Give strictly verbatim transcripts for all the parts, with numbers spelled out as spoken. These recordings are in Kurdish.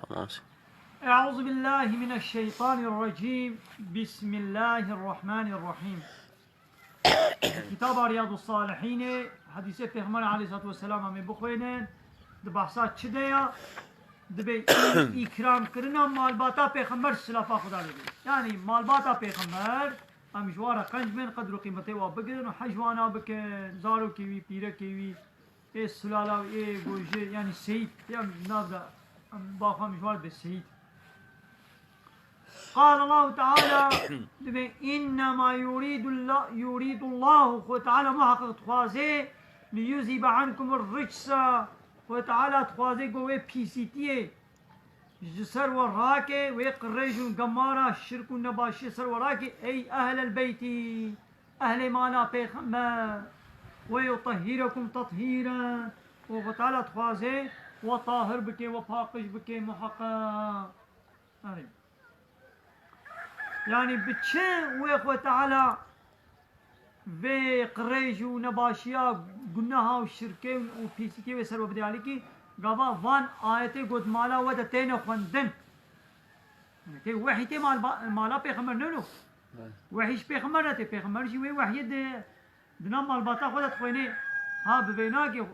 Tamam. Euzu billahi mineşşeytanirracim. Bismillahirrahmanirrahim. Kitaba Riyadus Salihînê, hedîsê Pêxember aleyhissalatu vesselam em ê bixwînin. Di behsa çi de ya? Dibê î-, îkramkirina malbata Pêxember, silafa Xuda lê be. Yanî malbata Pêxember, em ji wan re qenc bên, qedr û qîmetê wa bigirin û hej wana bikin. Zarokê wî, pîrekê wî, ê sulala wî, ê gojê, yanî seyîd, ya nav de, em baxwe em ji wan re be seyîd. Qal Allahu Teala, dibê, "Innema yuridu Allah, yuridu Allahu", Xwe Teala muheqeq dixwaze, "li yuzhibe ankum ricsa", Xwe Teala dixwaze ku wê pîsîtiyê ji ser we rake, wê qirêj û gemara şirk û nebaşiyê ser we rake, ey ehlel beyti, ehlê mala Pêxember, "we yutehhirakum tethîra", û Xwe Teala dixwaze we tahir bike, we paqij bike, muheqeq. Erê. Yanî bi çi wê Xwe Teala vê qirêj û nebaşiya, guneha û şirkê û pîsîtiyê wê ser we bidê alîkî, gava van ayetê got mala we de têne xwendin. Yanî tê wehî tê mal-, mala Pêxember, ne no? Belê. Wehî ji Pêxember re tê, Pêxember jî wê wehiyê di, di nav malbata xwe de dixwênê. Ha, bi vê nakê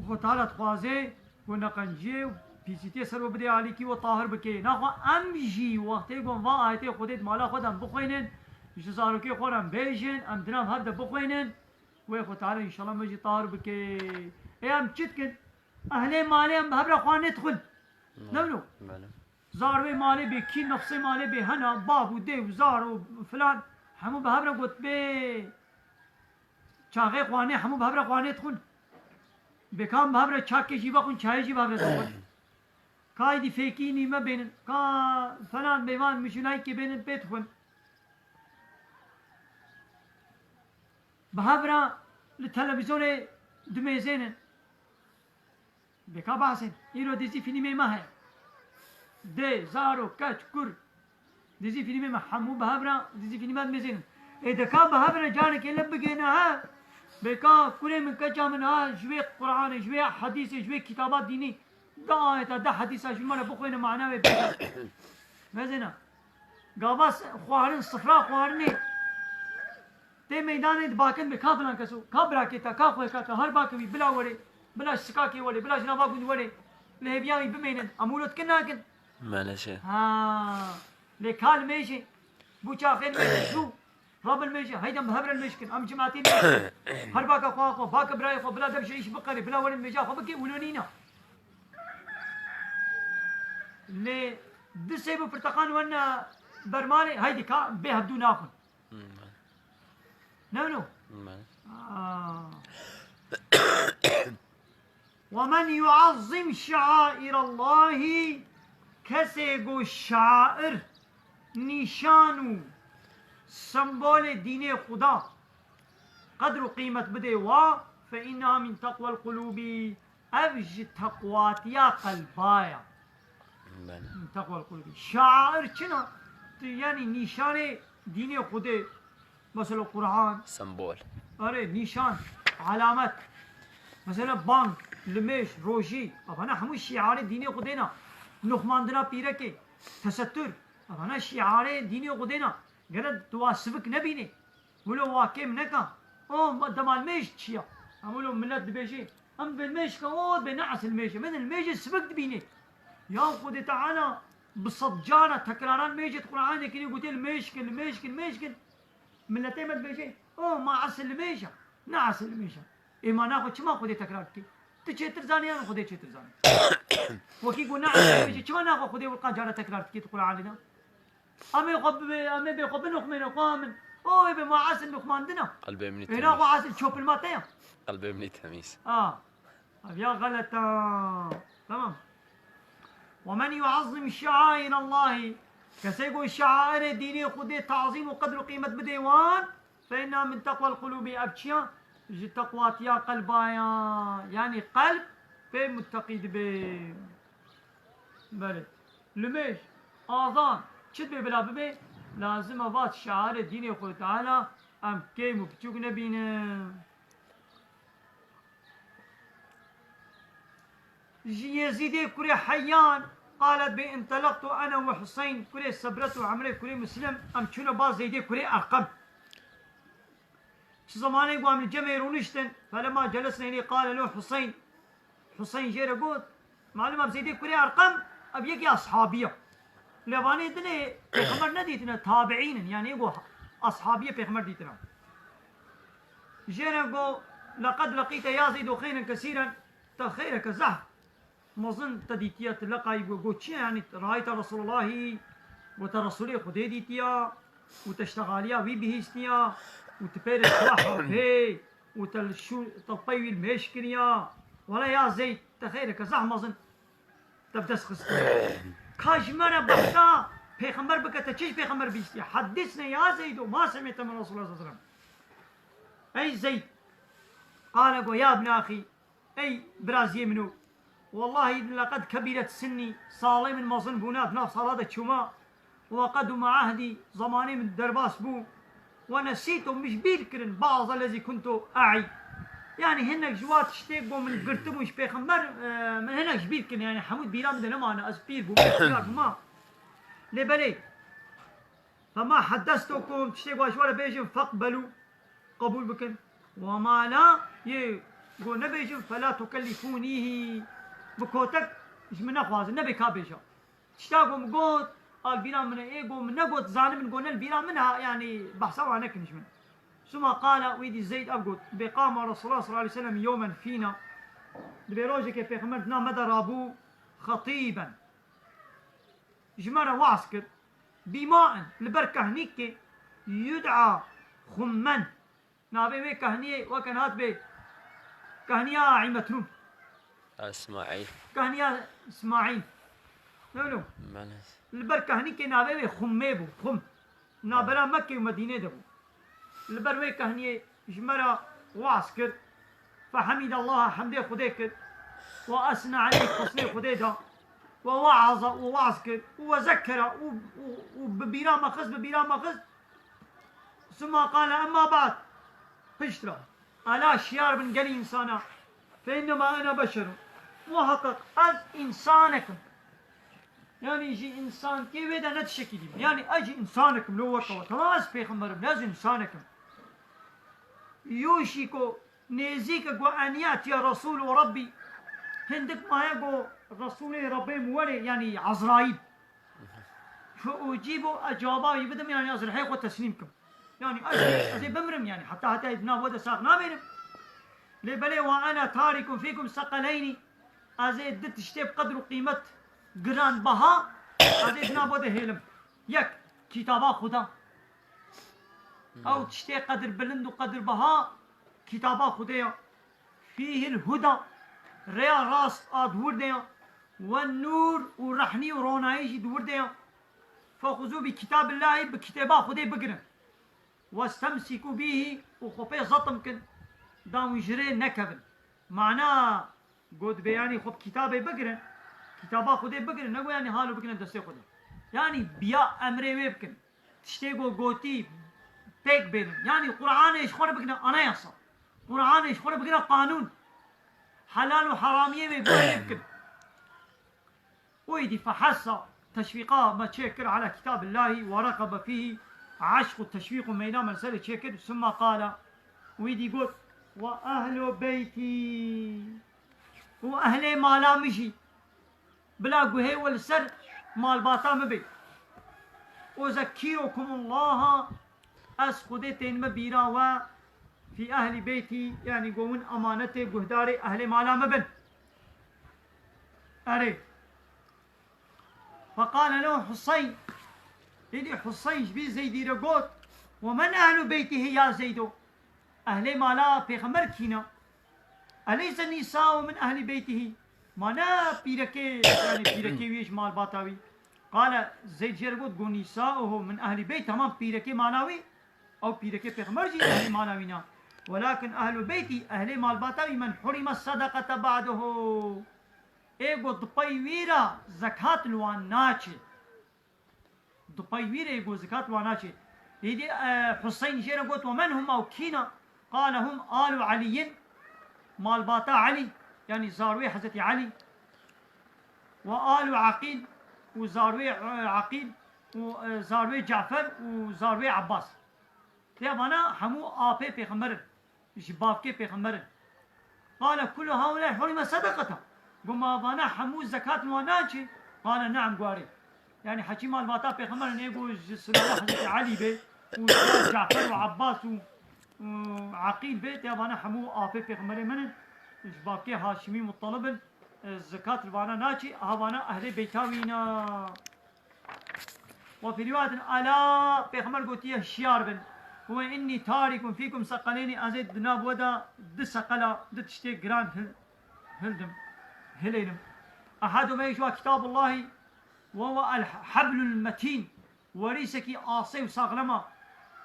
Xwe Teala dixwaze ku neqenciyê û pîsîtiyê ser we bidê alîkî we tahir bike. Naxwe em jî wextê ku em va ayetê Xwedê di mala xwe de em bixwînin, ji zarokê xwe re em bêjin, em di nav hev de bixwînin, wê Xwe Teala înşallah me jî tahir bike. Ê em çi dikin? Ehlê malê em bi hev re xwarinê dixwin. Ne wilo? Belê. Zarokê malê bê kî, nefsê malê bê hena, bab û dê û zar û filan, hemû bi hev re got bê. Çaxê xwarinê, hemû bi hev re xwarinê dixwin. Bê ka em bi hev re çakê jî vexwin, çayê jî bi hev re dixwin. Ka êdî fêkî nîme bênin, ka felan mêvan mişûnayîkê bênin pê dixwin. Bi hev re li televîzyonê dimêzênin. Bê ka behsên. Îro dizî fîlmê me heye. Dê, zaro, keç, kur. Dizî fîlmê me hemû bi hev re, dizî fîlmê me dimêzênin. Ê de ka bi hev re carekê li bigihîne he. Bê ka kurê min, keça min ha, ji wê Quranê, ji wê hedîsê, ji wê kitaba dînî, du ayeta, du hedîsa ji me re bixwîne, mana wê bêje. Mezêna. Gava s-, xwarin, sifra xwarinê. Tê meydanê dibakin bê ka filan keso, ka birakê te, ka xwêka te, her bake wî, bila were, bila ji Sikakê were, bila ji nava gund were, li hêviya wî bimênin. Em wilo dikin nakin? Maleşe. Ha, lê ka li mêjê, bû çaxê li mêjê zû, rabin mêjê, heyde em bi hev re li mêj kin, em cimatê mêj kin. Her bake xwe xwe, bake birayê xwe, bila dev ji îş biqerê, bila were mêja xwe bike, wilo nîne. Lê di sêv û pirteqan werne ber malê, heyde ka bê hevdû naxwin. Hmm. Ne wilo? Hmm. Aa. "Ve men yuazzim şairallahî", kesê ku şair, nîşan û sembolê dînê Xuda qedr û qîmet bidê wa, "fe inneha min teqwel qulûbî", ev ji teqwatiya qelba ye. Belê. Teqwal qulbî. Şair çi ne? Tu, yanî nîşanê dînê Xwedê. Mesela Quran. Sembol. Erê, nîşan, alamet. Mesela bang, limêj, rojî. Evana hemû şiarê dînê Xwedê ne. Nuxmandina pîrekê, tesettür. Evana şiarê dînê Xwedê ne. Gere tu wa sivik nebînî. Wilo wa kêm neka. O, ma-, dema limêj çi ya? Em wilo milet dibêjê, em vê limêj ke, o, bê ne esil limêj e. Min limêjê sivik dibînê. Ya Xwedê Teala bi sed cara tekraran limêjê di Qur'anê kirî, gotê limêj kin, limêj kin, limêj kin. Miletê me dibêjê, o, ma esil limêj e. Ne esil limêj e. Ê ma naxwe çima Xwedê tekrar dikê? Tu çêtir zanî yan Xwedê çêtir zanî? Wekî ku ne esil limêj e, çima naxwe Xwedê wilqa cara tekrar dikê di Qur'anê de? Em ê xwe bi-, em ê bê xwe binoxmêne, xwe min. O, ê bê ma esil nuxmandina. Qelbê min î temiz. Êna xwe esil çopilma te ya. Qelbê min î temiz. A. Ev ya xeleta. Tamam. "Ve men yuazzim şairallahî", kesê ku şairê dînê Xwedê tazîm û qedr û qîmet bidê wan, "fe inna min teqwel qulûbî", ev çi ya? Ji teqwatiya qelba ya. Yanî qelb pê mutteqî dibe. Belê. Limêj, azan, çi dibê bila bibê, lazim e vat şiarê dînê Xwedê Teala em kêm û piçûk nebînin. Ji Yezîdê kurê Heyyan, قالت bê انطلقت أنا وحصين، kurê Sebret û Emrê kurê Muslim, em çûne ba Zeydê kurê Erqem. Çi zemanê ku em li cemê rûniştin, فلما جلسنا إليه قال له حصين، Huseyn jê re got, malum ev Zeydê kurê Erqem, ev yekî ashabî ye. Lê vanê dinê pêxember nedîtine, tabiîn in, yanî êgo ashabiyê pêxember dîtine. Jê re got, لقد لقيت يا زيد خيرا كثيرا، te xêreke zehf mezin te dîtiye, tu leqayî bû. Got, çi ye? Yanî, رأيت رسول الله، got, te Resûlê Xwedê dîtiye û te ştexaliya wî bihîstiye û tu pê re şaha pê û te li şû-, te li pey wî li mêj kiriye. Wele ya Zeyd, te xêreke zehf mezin te bi dest xistiye. Ka ji me re behsa pêxember bike, te çi ji pêxember bihîstiye? حدثني يا زيد ما سمعت من رسول الله صلى الله عليه وسلم. Ey Zeyd, قال, got, ya ibne axî, Ey biraziyê min o, wellahî لقد كبرت سني، salê min mezin bûne, di nav sala de çûma, وقدم عهدي، zemanê min derbas bû, ونسيت، min ji bîr kirin, بعض الذي كنت أعي، yanî hinek ji wa tiştê ku min girtibû ji pêxember, e, min hinek ji bîr kirin, yanî hemû bîra min de nemane, ez pîr bûm, extiyar bûma. Lê belê, فما حدثتكم، tiştê ku ez ji we re bêjim, فاقبلوا، qebûl bikin. وما لا، yê ku nebêjim, فلا تكلفونيه، bi kotek ji min nexwazin, nebê ka bêje. Tişta ku min got, a li bîra min e, ê ku min negot, zanibin ku ne li bîra min e, yanî behsa wan nekin ji min. ثم قال، wî dî Zeyd ev got, bê قام رسول الله صلى الله عليه وسلم يوما فينا، di vê rojekê pêxember di nav me de rabû, خطيبا، ji me re waz kir. بماء، li ber kehnîkê, يدعى خما. Navê wê kehniyê weke nihat bê kehniya Îmetrûn. Îsmaîl. Kehniya Îsmaîl. Ne wilo? Belê. Li ber kehnîkê navê wê Xummê bû. Xum. Navbera Mekkê û Medînê de bû. Li ber wê kehniyê ji me re waz kir. فحمد الله، hemdê Xwedê kir. وأثنى عليه، xwesnê Xwedê da. ووعظ، û waz kir. وذكر، û, û, û bi bîra me xist, bi bîra me xist. ثم قال: أما بعد. Piştre. Ela şiyar bin gelî însana. فإنما أنا بشر. Muhaqqeq ez însanek im. Yanî ji însankê wê de ne tiştekî dî. Yanî ez jî însanek im, lo weke we. Temam, ez pêxember im, ez însanek im. يوشك، nêzîk e, got, أن يأتي رسول ربي. Hindik maye got, Resûlê Rebbê min were, yanî Ezraîl. فأجيب، ez cewaba wî bidim, yanî ez rihê xwe teslîm kim. Yanî ez, ez ê bimirim, yanî heta heta di nav we de sax namênim. Lê belê وأنا تارك فيكم ثقلين، ez ê du tiştê bi qedr û qîmet giran beha, ez ê di nav we de hêlim. Yek, kitaba Xuda. Ew tiştê qedir bilind û qedir beha kitaba Xwedê ya. فيه الهدى، rêya rast a di wir de ya. والنور، û rehnî û ronayî jî di wir de ya. فخذوا بكتاب الله، bi kitêba Xwedê bigirin. واستمسكوا به، û xwe pê zetim kin, da hûn ji rê nekevin. Mana got, bê yanî xwe bi kitabê bigirin, kitaba Xwedê bigirin, ne got yanî halo bikine destê Xwedê. Yanî biya emrê wê bikin. Tiştê ku gotî pêk bênin. Yanî Qur'anê ji xwe re bikine anayasa. Qur'anê ji xwe re bikine qanûn. Helal û heramiyê wê bi wê bikin. Û êdî فحث، teşwîqa me çêkir على كتاب الله ورغب فيه، eşq û teşwîq û meyna me li ser çêkir. ثم قال، wî dî got: وأهل بيتي، û ehlê mala min jî. Bila guhê we li ser malbata min bê. أذكركم الله، ez Xwedê tênime bîra we، في أهل بيتي، yanî go win emanetê guhdarê ehlê mala min bin. Erê. فقال له حصين، êdî Huseyn ji bî Zeydî re got: ومن أهل بيته يا زيد؟ Ehlê mala pêxember kî ne? أليس نساؤه من أهل بيته؟ Ma ne pîrekê, yanî pîrekê wî ji malbata wî? قال، Zeyd jê re got, got: نساؤه من أهل بيته، temam, pîrekê mala wî, ew pîrekê pêxember jî ehlê mala wî ne. ولكن أهل بيتي، ehlê malbata wî، من حرم الصدقة بعده. Ê got di pey wî re zekat li wan naçê. Di pey wî re got zekat wan naçê. Êdî, e, Huseyn jê re got, ومن هم، ew kî ne? قال: هم آل علي، malbata Elî, yanî zarwê Hezretî Elî. Ve alu Aqîl û zarwê, e, Aqîl û, e, zarwê Cafer û zarwê Abbas. Tê vana hemû apê pêxember in, ji bavkê pêxember in. Qale kullu haulâ hurime sedaqeta. Got ma vana hemû zekat wan naçê? Qale ne'em, got erê. Yani hekî malbata pêxember in, ê got ji silala Hezretî Elî bê û ji Cafer û Abbas û, û Aqîl bê, tê vana hemû apê pêxemberê min in, ji bavkê Haşimî Muttalib in, e, zekat li vana naçê, ha vana ehlê beyta wî ne. Ve fî riwayetin, ela, pêxember gotiye, hişyar bin. Ve inni tarikun fîkum seqeleyni, ez ê di nav we de di seqela, di tiştê giran hil-, hildim, hilênim. Ehadûme, yek ji wa kitabullahî, ve huwe el heblul metîn, werîsekî asê û saxlema.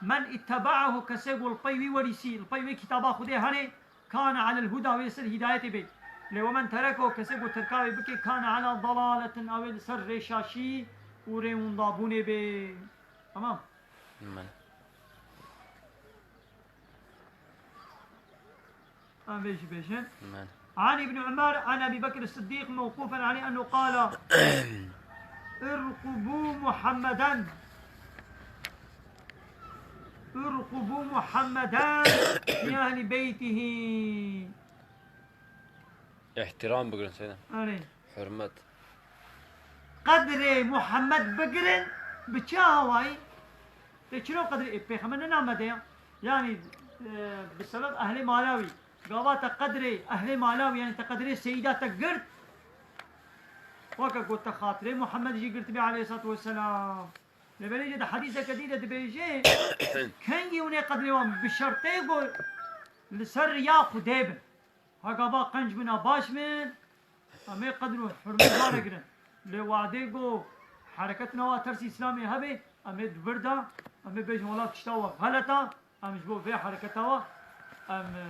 Men ittebe'ahu, kesê ku li pey wî werîsî, li pey wê kitaba Xwedê herê, kane alel huda, wê li ser hîdayetê bê. Lê we men terekehu, kesê ku terka wê bike, kane ala dalaletin, ew ê li ser rêşaşî û rêwindabûnê bê. Tamam. Min. Em vê jî bêjin. Min. An Ibn Umar, an Ebi Bekr Siddiq, mewqûfen aleyh ennehu qala, irqubu Muhammeden. Irqubu Muhammeden fi ehli beytihi. Îhtiram bigirin Seyda. Erê. Hurmet. Qedrê Muhammed bigirin, bi çi awayî? Tê çilo qedrê, e, pêxember ne namede ya? Yani, e, bi sebeb ehlê mala wî. Gava te qedrê ehlê mala wî, yani te qedrê seyîda te girt. Weke got te xatirê Muhammed jî girtibî aleyhissalatu vesselam. Lê belê jî di hedîseke dî de dibêje, kengî hûn ê qedrê wan bi şertê ku li ser riya Xwedê bin. Ha gava qenc bin a baş bin, em ê qedr û hurmet wan re girin. Lê wadê ku hereket nava tersî Îslamê hebe, em ê di vir de, em ê bêjin wela tişta we xelet a, em ji bo vê hereketa we, em, e,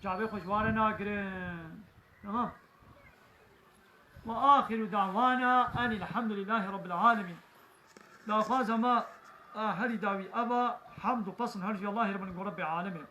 çavê xwe ji wan re nagirin. Tamam. Ve axiru da'wana enil hamdulillahî rabbil alemin. Daxwaza me a herî dawî eva, hamd û pesn her ji Allahî re bin ku Rebbê alemê.